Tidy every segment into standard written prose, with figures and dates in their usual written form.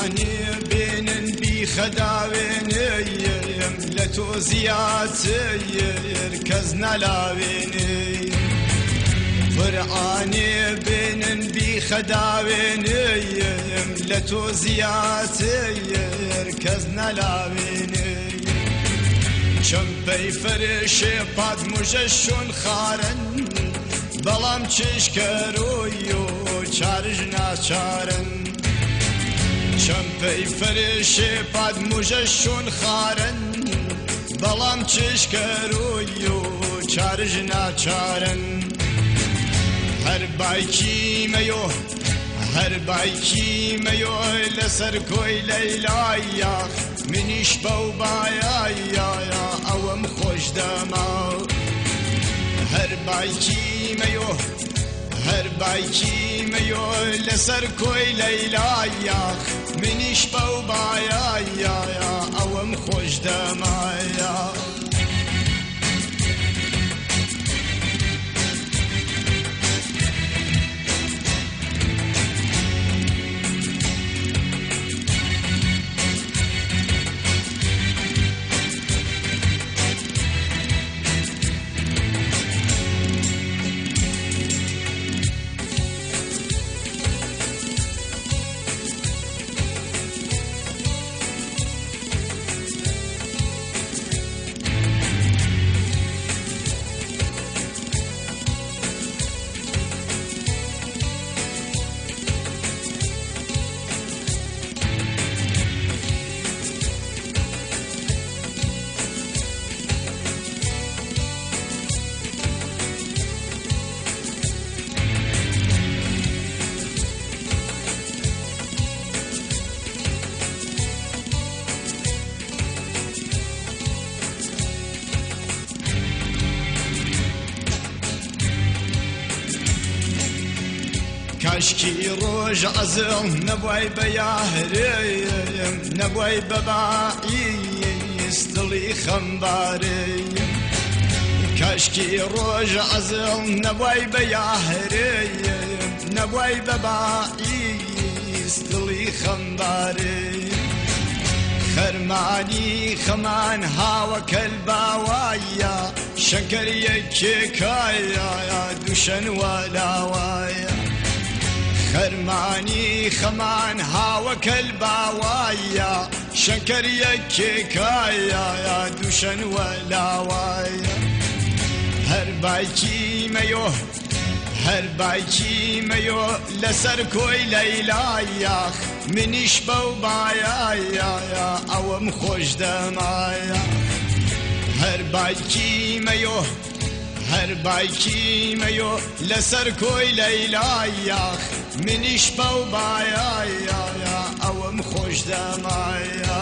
قورعانێ بێنن بیخەداوێنێم لە تۆ زیاتر کەس نەلاوێنێ. قورعانێ بێنن بیخەداوێنێم لە تۆ زیاتر کەس نەلاوێنێ. چەمپەی فەرشێ پات مژە شۆن خارن، بەڵام چشکەرۆی و چارژ ناچارن. چەمپەی فەرشێ پات مژە شۆن خارن، بەڵام چشکەرۆی و چارژ ناچارن. هەر بایکی مەیۆ، هەر بایکی مەیۆ لەسەر کۆی لەیلایە، منیش بەو بایایە ئەوەم خۆش دەما. هەر بایکی مەیۆ، هەر بایکی مەیۆ لەسەر کۆی لەیلایە، منیش بەو بایایە ئەوەم خۆش دەمایە. کاشکی ڕۆژ عەزڵ نەبووای بە یاهرێم، نەبووای بە باعیس دڵی خەمبارێم. کاشکی ڕۆژ عەزڵ نەبووای بە یاهرێم، نەبووای بە باعیس دڵی خەمبارێم. خەرمانی خەمان هاوەکەل باوایە، شەکەر یەکێکایە دووشەن وەلاوایە. خەرمانی خەمان هاوەکەل باوایە، شەکەر یەکێکایە دووشەن وەلاوایە. هەر بایکی مەیۆ، هەر بایکی مەیۆ لەسەر کۆی لەیلایە، منیش بەو بایایە ئەوەم خۆش دەمایە. هەر بایکی مەیۆ، هەر بایکی مەیۆ لەسەر کۆی لەیلایە، منیش بەو بایایە ئەوەم خۆش دەمایە.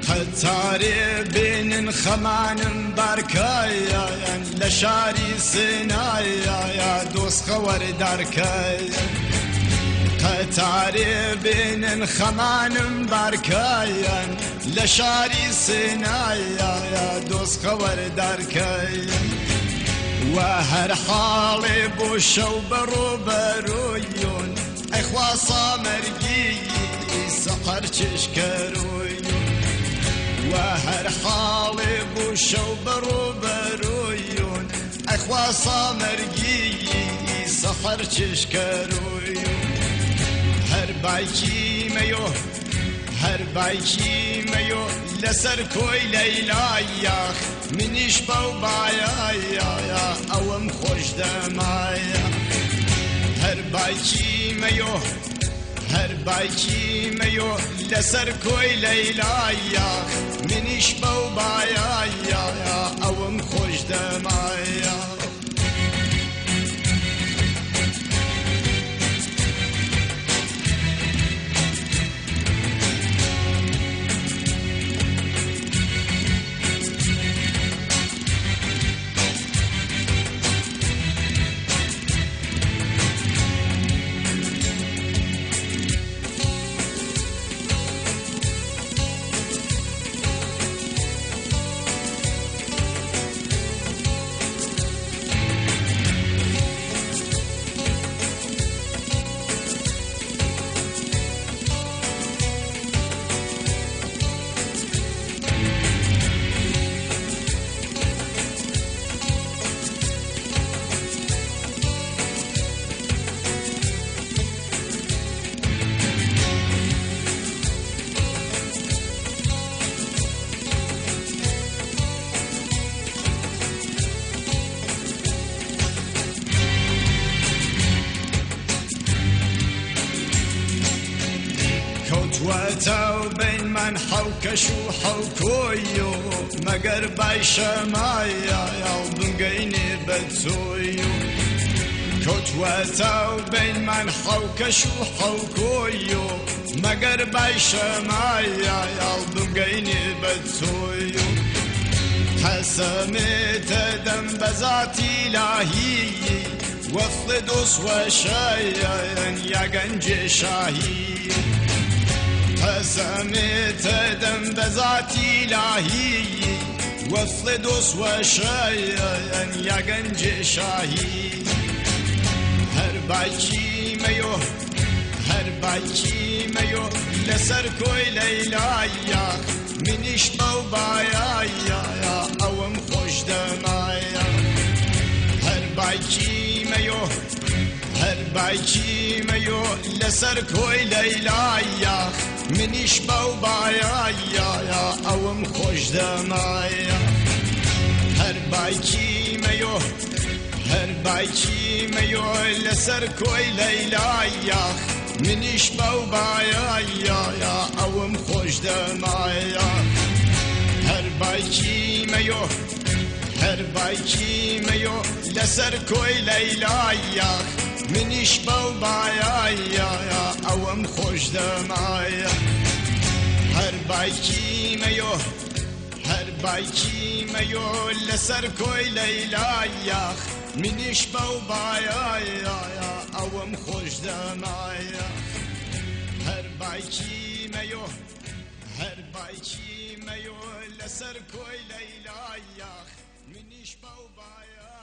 قەتارێ بێنن خەمانم بارکایان، لە شاری سنایە دۆست خەوەردارکایان. قەتارێ بێنن خەمانم بارکایان، لە شاری سنایە دۆست خەوەردارکایان. وە هەر حاڵێ بۆ شەو بەڕۆبەرۆیۆن، ئەیخوا سامەرگی سەقەر چێشکەرۆیۆن. وە هەر حاڵێ بۆ شەو بەڕۆبەرۆیۆن، ئەیخوا بەخوا سامەرگی سەحەر چێشکەرۆی هەر بایکی مەیۆ هەر بایکی مەیۆ لەسەر کۆی لەیلایە منیش بەو بایە ئەوم خۆش دەمایە هەر بایکی مەیۆ هەر بایکی مەیۆ لەسەر کۆی لەیلایە منیش بەو بایە ئەوم خۆش دەمایە. کەوتوەتەو بینمان حەوکەش و حەوکۆی و مەگەر بای شەمایە بنگەینێ بەتۆی و کەوتوەتەو بینمان حەوکەش و حەوکۆی و مەگەر بای شەمایە بنگەینێ بەتۆی و قەسەمێتە دەم بە ذاتی لاهی وەفڵ دۆست وەشەیەن یا گەنجێ شاهی قەسەمێتە دەم بە ذاتی لاهی وەفڵ دۆست وەشەیەن یا گەنجێ شاهی هەر بایکی مەیۆ هەر بایکی مەیۆ لەسەر کۆی لەیلایە منیش بەو بایە ئەوم خۆش دەمایە هەر بایکی مەیۆ هەر بایکی مەیۆ لەسەر کۆی لەیلایە منیش بەو بایە ئەوم خۆش دەمایە هەر بایکی مەیۆ هەر بایکی مەیۆ لەسەر کۆی لەیلایە منیش بەو بایە ئەوم خۆش دەمایە هەر بایکی مەیۆ هەر بایکی مەیۆ لەسەر کۆی لەیلایە منیش بەو بایە ئەوم خۆش دەمایە هەر بایکی مەیۆ هەر بایکی مەیۆ لەسەر کۆی لەیلایە منیش بەو بایە ئەوم خۆش دەمایە هەر بایکی مەیۆ هەر بایکی مەیۆ لەسەر کۆی لەیلایە منیش بەو بایە.